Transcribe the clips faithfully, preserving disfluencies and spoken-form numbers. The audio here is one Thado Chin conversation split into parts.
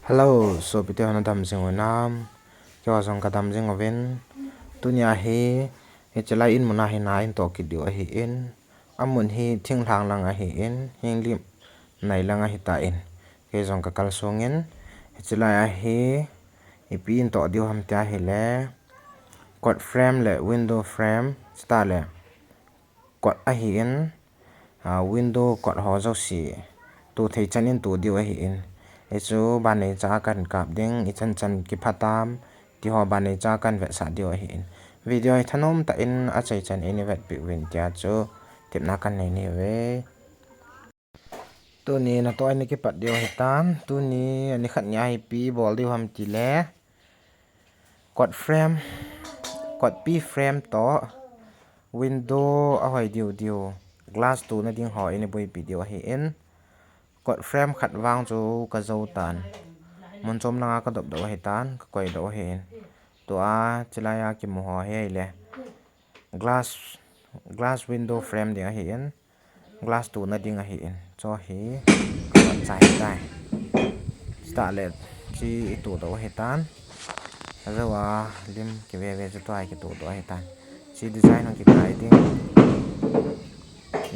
Hello, sopite ho nadam jing uvem? Keiho jong kadam jing uvin. Tunia hi, hiche lai in mun a hi na in toh kit diu ahin. Amun hi thinglhang lang ahin, hing lim nai lang ahitan. Kei jong kakal sungin, hiche lai a hi, ipi in toh diu ham tia ahile, kot frame le window frame, chutah le kot ahin, ah, window kot ho jouse tu thei chan in tu diu ahin. Hichu ban neicha a kan kap ding, ichan chan kiphatam, ti ho ban neicha a kan vetsah diu ahin. Video hi thanom tah in achai chan in ivetpeh uvin tia chu tepna kan nei uve. Tuni natoh a ina kipat diu ahitan, tuni ani khat nia hi ipi bol diu ham tile. Kot frame, kotpi frame toh, window ahoi diu diu, glass tuna ding ho ina buaipi diu ahin. Kot frame khat vang chu kajou tan. Mun chom langa kadop doh ahitan, kakoi doh ahin. Tua, chilai a kimu ho hi ahile. Glass, glass window frame ding ahin. Glass tuna ding ahin. Chu hi, kapan chai tai. Chutah le, chi itu doh ahitan. Ajou a, lim kiveve chu tua hi kitu doh ahitan. Chi design hung kikai ding.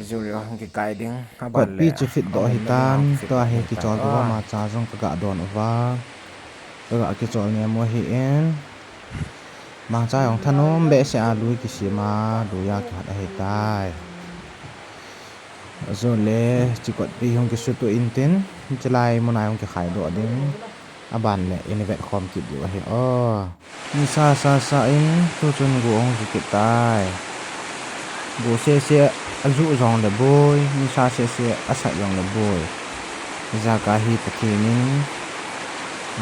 Jewelry hung kikai ding. Aban le, kotpi chu fit doh ahitan. Tua hi kichol uva, mangcha jong kaga don uva. Kaga kichol nem u ahin. Mangcha jong thanom behseh a lui kisem a, lui a kihat ahitai. Ajou le, chi kotpi hung kisutu intin, chilai mun a hung kikhai doh ding. Aban le, ina vetkhom kit diu ahi o. Nisa sasa in, tuchun gu hung ju kit tai. Gu sese aju jong le boi, nisa sese asat jong le boi. Jaka hi Pathen in,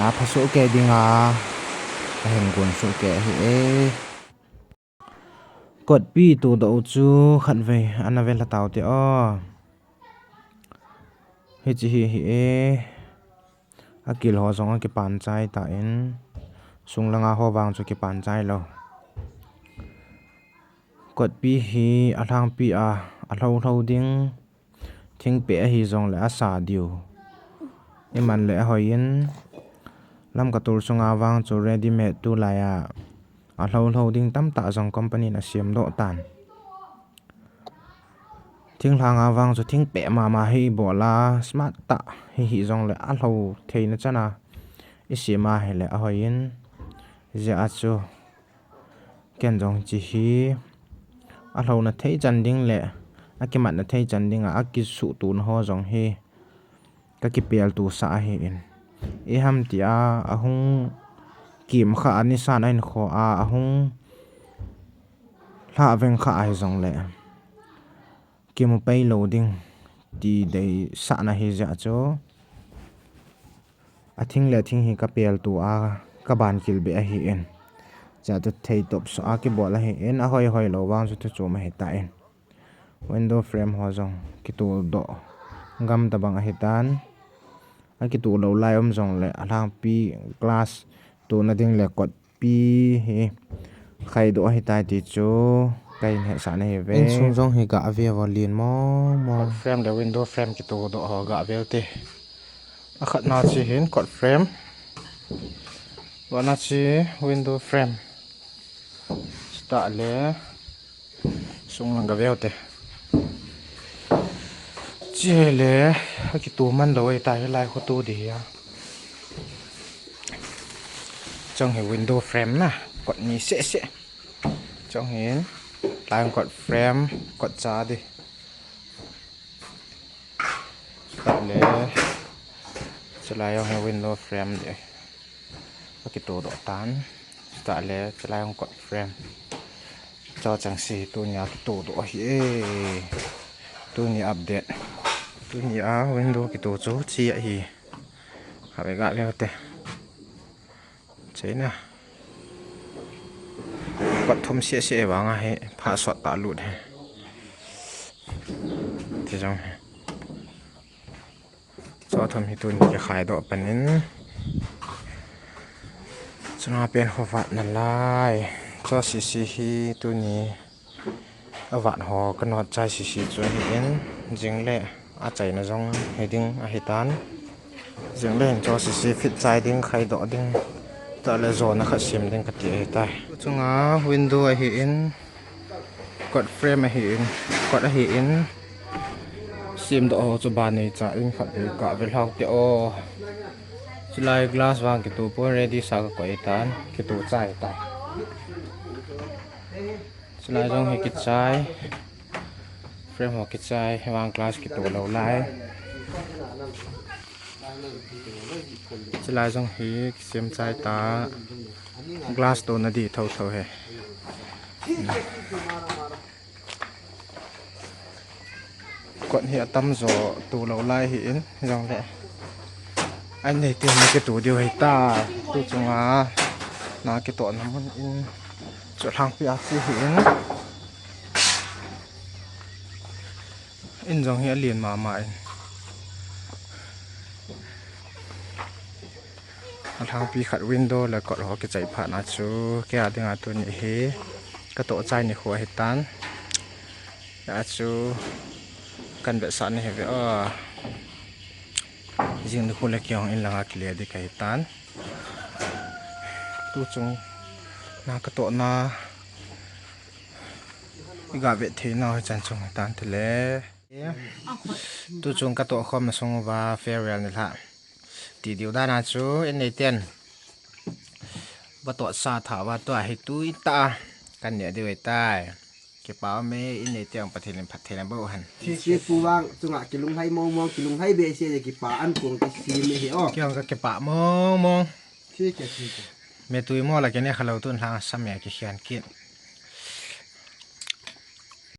apha soh kei dinga, ahin gon soh kei ahi e. Kotpi tu doh u chu khatvei ana ve lha tau te o. Hiche hi ahi e. Akil ho jong akipan chai tan. Sung langa ho vang chu kipan chai lou. Kotpi hi alhangpi a, alhou lhou ding. Thingpeh ahi jongle asa diu. Iman le ahoi in, Lamka tour sunga vang chu ready made tulai a, alhou lhou ding tamtah jong company in asem doh tan. Thinglhang a vang chu thingpeh mama hi ibol a, smart tah hi hih jongle alhou theina chan a isem a hile ahoi in, hijeh a chu ken jong hiche hi alhouna thei chan ding le akimatna thei chan dinga akisuhtona ho jong hi kakipelto sah ahin. Iham tia ahung kimkha a nisan ahin kho a ahung lhah veng kha ahi jongle kimu pai lou ding ti deisahna hijeh a chu. Athing le athing hi kapelto a, kaban kil beh ahin. Hijeh a chu theitop soh a kibol ahin, ahoi hoi lou vang chu thu chom ahitan. Window frame ho jong kitoh doh gam tabang ahitan. Akitoh lou lai um jongle alhangpi glass tona ding le kotpi hi khaidoh ahitai ti chu kahin hetsah nahiuve. Insung jong hi gah ve uvo, len mong mong. Kot frame le window frame kitoh doh ho gah veu te. Akhatna chu hin kot frame. Vana chu window frame. Chutah le sung lang gah veu te. Chule akitoh man lou ahitai, hilai khoto ding hi a. Chong hi window frame na, kot ni seh seh. Chong hin, lai kot frame, kot cha ding. Chutah le, chulai jong hi window frame ding. Akitoh doh tan. Chutah le, chulai jong kot frame. Cho chengse tunia kitoh doh ahi e. Tuni update. Tunia window kitoh chu hiche ahi. Khatvei gah veu te. Cheina. Kot thum seh seh vang ahi, phah sot tah lut hi. Ti jong hi. Cho thum hi tuni kikhaidoh panin. Chuna pen ho vat nalai. Cho sese hi tuni. Avat ho kanot chai sese chu ahin, jing le achaina jong hiding ahitan. Jing le hin chu sisi fit chai ding, khai doh ding, tah le jona khat sem ding kati ahitai. Chunga window ahin, kot frame ahin, kot ahin, sem doh ho chu banei cha in khat vei kah ve lhau te o. Chulai glass vang kitu pon ready sa kakoi tan, kitu chai tai. Chulai jong hi kichai. Frame ho kichai, hivang glass kitu lou lai. Chulai jong hi kisem chai ta. Glass tona di thotho hi. Kot hi atam jo tu lou lai ahin, jongle. An nei te na kitu diu ahitai. Tu chunga na kitohna mun in. Chu lhangpi a che ahin. In jong hi alen mama in. Alhangpi khat window le kot ho kichai phat na chu, kei a dinga tuni hi katoh chai nikho ahitan. Achu kan vetsah ni hi ve o. Jing nikho le kei jong in langa kile ding kahitan. Tu chung na katohna iga vet thei nau hichan chung hitan tile. Tu chung katoh khom na sung uva farewell ni lha. Ti diu dan a chu in nei ten. Vatoh sa tha uva tua hi tui ta. Kan neh diu ahitai. Kipa ume, in nei ten Pathen in phatthei na boh hen. Sisi pu vang chunga kilunglhai mong mong, kilunglhai behseh le kipa an kong kisem e hi o. Kei jong ka kipa mong mong. Thik e, thik e. Me tui mo la kei ne khalou tun lhang sa me kikhen kit.